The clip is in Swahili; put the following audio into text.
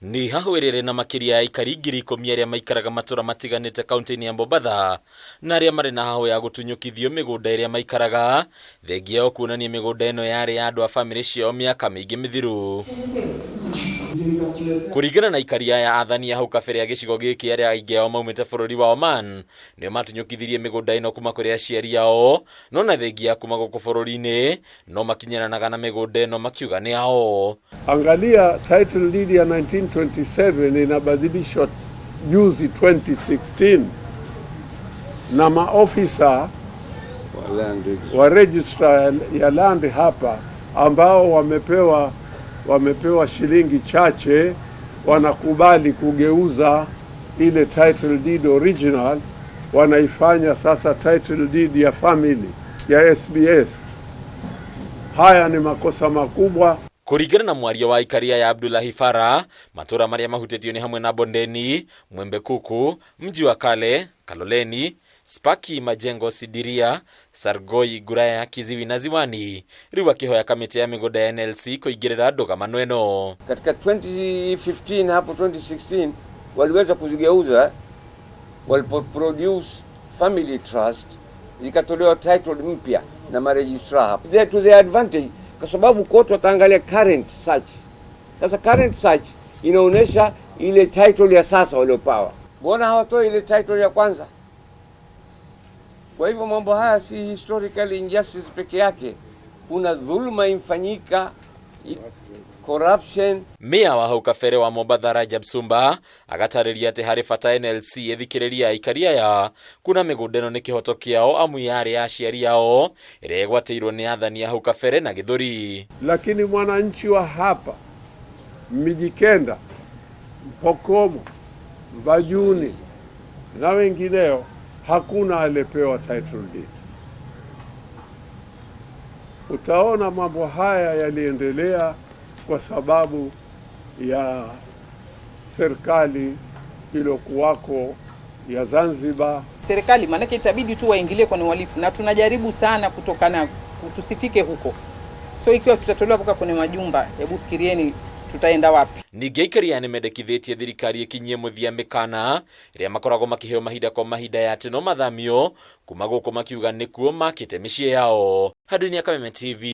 Nĩ hahwĩrĩre na makĩria ya aikari 10,000 arĩa maikaraga matũra matiganĩte kaunti-inĩ ya Mombatha na arĩa marĩ na hahũ ya gũtunyũkithio mĩgũnda ĩrĩa maikaraga, thengia yao kuonania mĩgũnda ĩno yarĩ ya andũ a bamĩrĩ ciao mĩaka mĩingĩ mĩthiru. Kũringana na aikari aya, athani a hau kabere a gĩcigo gĩkĩ arĩa aingĩ ao maumĩte bũrũri wa Oman nĩo matunyũkithirie mĩgũnda ĩno kuma kũrĩ aciari ao, no na thengia ya kuma gũkũ bũrũri-inĩ no makinyĩranaga na mĩgũnda ĩno makiuga nĩ yao. Angalia title deed ya 1927 inabadilishwa juzi 2016 na maofisa wa registrar ya land hapa ambao wamepewa shilingi chache, wanakubali kugeuza ile title deed original, wanaifanya sasa title deed ya family ya SBS. Haya ni makosa makubwa. Kũringana na mwaria wa aikaria ya Abdullahi Farah, matũra marĩa mahutĩtio nĩ hamwe na Bondeni, Mwembe Kuku, Mji wa Kale, Kaloleni, Spaki, Majengo, Sidiria, Sargoi, Guraya, Kiziwi na Ziwani. Rĩu akĩhoya kamĩtĩ ya mĩgũnda ya NLC kũingĩrĩra ndũgamano ĩno. Katika 2015 hapo 2016 waliweza kuzigeuza, walipo produce family trust zikatolewa title mpya na maregistrar hapo. They to their advantage, kwa sababu court wataangalia current search. Sasa current search inaonyesha ile title ya sasa waliopawa, mbona hawatoi ile title ya kwanza? Kwa hivyo mambo haya si historical injustice peke yake, kuna dhuluma imfanyika, corruption. Meya wa hau kabere wa Mombatha Rajab Sumba agatarĩria atĩ harĩ bata NLC ĩthikĩrĩrie aikari aya kuna mĩgũnda ĩno nĩ kĩhoto kĩao amu yarĩ ya aciari ao ĩrĩa ĩgwatĩirwo nĩ athani a hau kabere na gĩthũri. Lakini mwananchi wa hapa Mijikenda, Mpokomo, Mbajuni na wengineo hakuna alipewa title deed. Utaona mambo haya yaliendelea kwa sababu ya serikali iliyokuwako ya Zanzibar. Serikali maanake itabidi tu waingilie kwenye uhalifu, na tunajaribu sana kutokana tusifike huko. So ikiwa tutatolewa mpaka kwenye majumba, hebu fikirieni tutaenda wapi? Ningĩ aikari aya nĩmendekithĩtie thirikari ĩkinyie mũthia mĩkana ĩrĩa makoragwo makĩheo mahinda kwa mahinda ya atĩ no mathamio kuma gũkũ makiuga nĩkuo makĩte mĩciĩ yao. Handũ-inĩ ya Kameme TV.